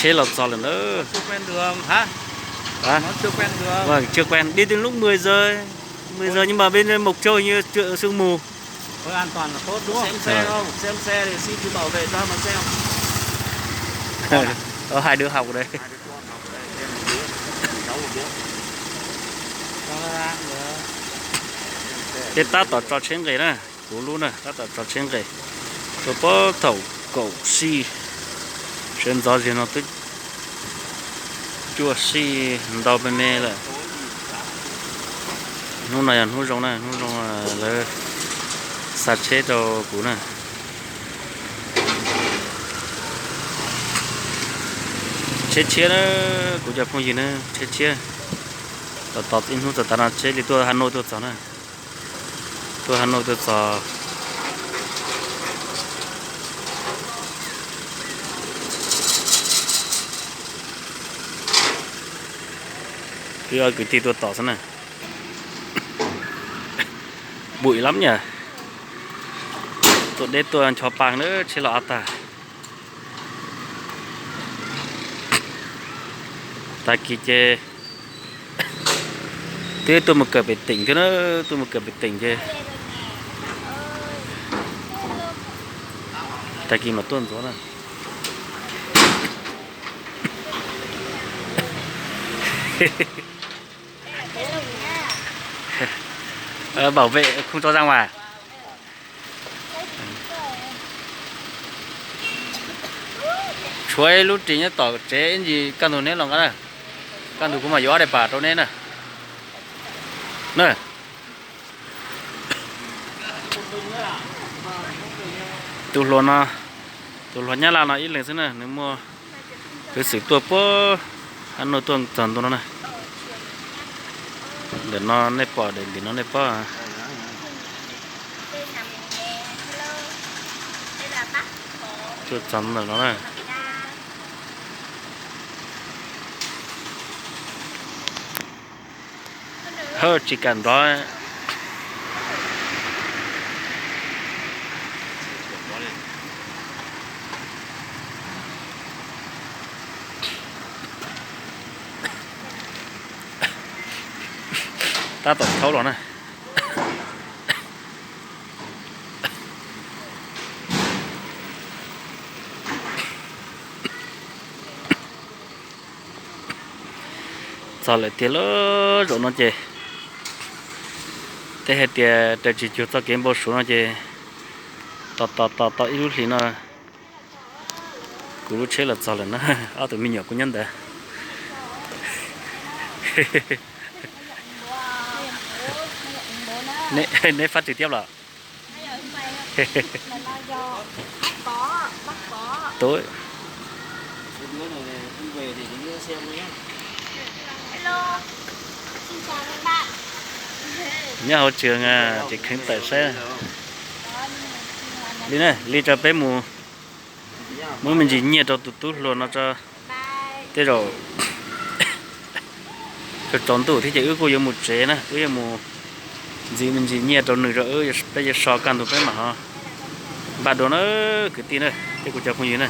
Tsheb los txog lawm na. Vâng, chưa quen. Đi từ lúc mười giờ. Mười giờ nhưng mà bên đây một trời như sương mù. Có hai đứa học ở đây. Ces tab tom tso tsheb nqes na, kuv lub na, tab tom tso tsheb nqes. Tuaj puag thaum kaum sij, sawv ntxov zig no twb cuaj sij ntau me me lawm. Hnub no yog hnub zoo na, hnub zoo lawv xa tsheb rau kuv na. Tsheb tshiab na, kuv cov phooj ywg na, tsheb tshiab. Tos tos ib hnub txog tav no tsheb li tuaj Hà Nội tuaj txog na. Tuaj Hà Nội tuaj txog. Wb ob kwv tij tuaj tos xwb na. Bụi lắm nhỉ. Tuaj deb tuaj ncho pa na, tsheb los av tag. Tag kis ces twb tuaj mus kawm pem tỉnh thiab na, tuaj mus kawm pem tỉnh ces tag kis mam tuaj ntxuav na. Bảo vệ không cho ra ngoài. Tshuav ib lub ris nyob tom tsev ib ntsis kaj ntug neb los nqa na. Kaj ntug kuv mam yuav ob daim pam rau neb na. Na. Tus hluas no, tus hluas Nyab Laj no ib leeg xwb na, nws muaj peev xwm tuaj puag Hà Nội tuaj txog ntua no na. Ntawm no nej pom, ntawm no nej pom. Tuaj txog ntawm no na. Hawj, tsis kam nrov. Tab tom thaub los na. Txog lawm tiag lauj, zaum no ces tej hais tias raws tsis cuag txoj kev npau suav no ces tos tos tos tau ib lub hlis no kuv lub tsheb los txog lawm na. Ob tug me nyuam kuj nyob ntawd. Neb fab tsis tiab los? Tub, nyob hauv trường, tsis kheev tawm saib. Li na, li tso peb mus muab me ntsis nyiaj rau tus tub hluas no tso. Tej zaum tsaus ntuj thiab ces wb kuj yuav mus tsev na, wb yuav mus ntxiv me ntsis nyiaj rau nws, peb yuav so kaj ntug peb mam ho npaj dua na, kwv tij na, thiab kuv cov phooj ywg na.